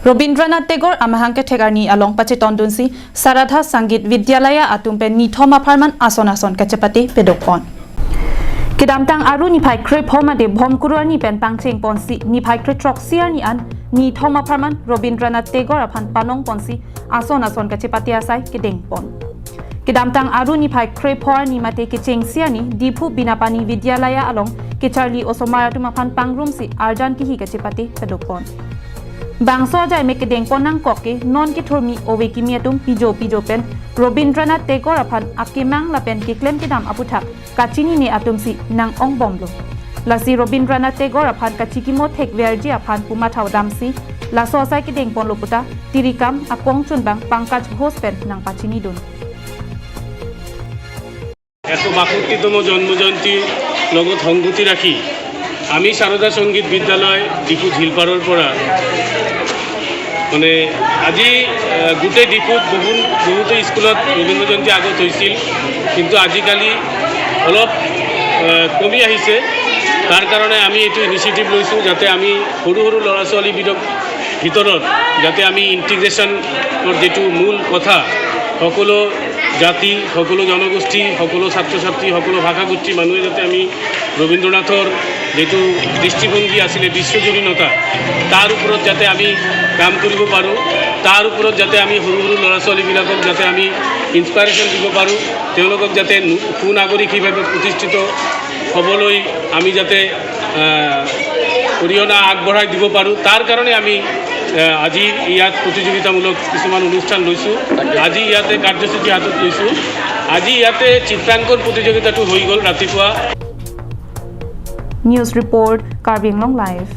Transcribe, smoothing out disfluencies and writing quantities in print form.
Rabindranath Tagore amahang ke thegarni along pache tondunsi Saradha Sangeet Vidyalaya atum pen ni thoma pharman ason ason kachapati pedokon. Kidamtang aru ni phai kre phoma de bhom kurani pen pangcheng ponsi ni phai kre trok siar ni an ni thoma pharman Rabindranath Tagore aphan panong ponsi ason ason kachapati asai kedeng pon. Kidamtang aru ni phai kre phor ni mate ke cheng siar ni Diphu Binapani Vidyalaya along ke Charlie Osomara tumaphan pangrum si arjan ki hi kachapati pedokon. Bangso jai me kedeng ponang koke non ke thormi owe kimi atum pijo pijo pen Rabindranath Tagore aphan akimang la pen ke klem ke dam aputhak kachini ne atum si nang ong bomlo. Lasi Rabindranath Tagore aphan kachikimo thek verji aphan puma thau dam si laso asai ke deng pon loputa tirikam akong chunbang Pankaj Ghosh pen nang pachini dun. 162তম জন্মজয়ন্তীৰ লগত সংগতি ৰাখি আমি সাৰদা সংগীত বিদ্যালয় ডিফু ঝিলপাৰৰ পৰা মানে আজি গোটেই ডিফুত বহুতো স্কুলত ৰবীন্দ্ৰ জয়ন্তী আগত হৈছিল, কিন্তু আজিকালি অলপ কমি আহিছে। তাৰ কাৰণে আমি এইটো ইনিচিয়েটিভ লৈছোঁ যাতে আমি সৰু সৰু ল'ৰা ছোৱালীবিধক ভিতৰত যাতে আমি ইণ্টিগ্ৰেশ্যনৰ যিটো মূল কথা, সকলো জাতি, সকলো জনগোষ্ঠী, সকলো ছাত্ৰ ছাত্ৰী, সকলো ভাষা গোষ্ঠীৰ মানুহে যাতে আমি ৰবীন্দ্ৰনাথৰ যিটো দৃষ্টিভংগী আছিলে বিশ্বজনীনতা, তাৰ ওপৰত যাতে আমি কাম কৰিব পাৰোঁ, তাৰ ওপৰত যাতে আমি সৰু সৰু ল'ৰা ছোৱালীবিলাকক যাতে আমি ইনস্পাইৰেশ্যন দিব পাৰোঁ, তেওঁলোকক যাতে সুনাগৰিক হিচাপে প্ৰতিষ্ঠিত হ'বলৈ আমি যাতে অৰিহণা আগবঢ়াই দিব পাৰোঁ, তাৰ কাৰণে আমি আজি ইয়াত প্ৰতিযোগিতামূলক কিছুমান অনুষ্ঠান লৈছোঁ। আজি ইয়াতে কাৰ্যসূচী হাতত লৈছোঁ। আজি ইয়াতে চিত্ৰাংকন প্ৰতিযোগিতাটো হৈ গ'ল ৰাতিপুৱা। News Report, Karbi Anglong Live.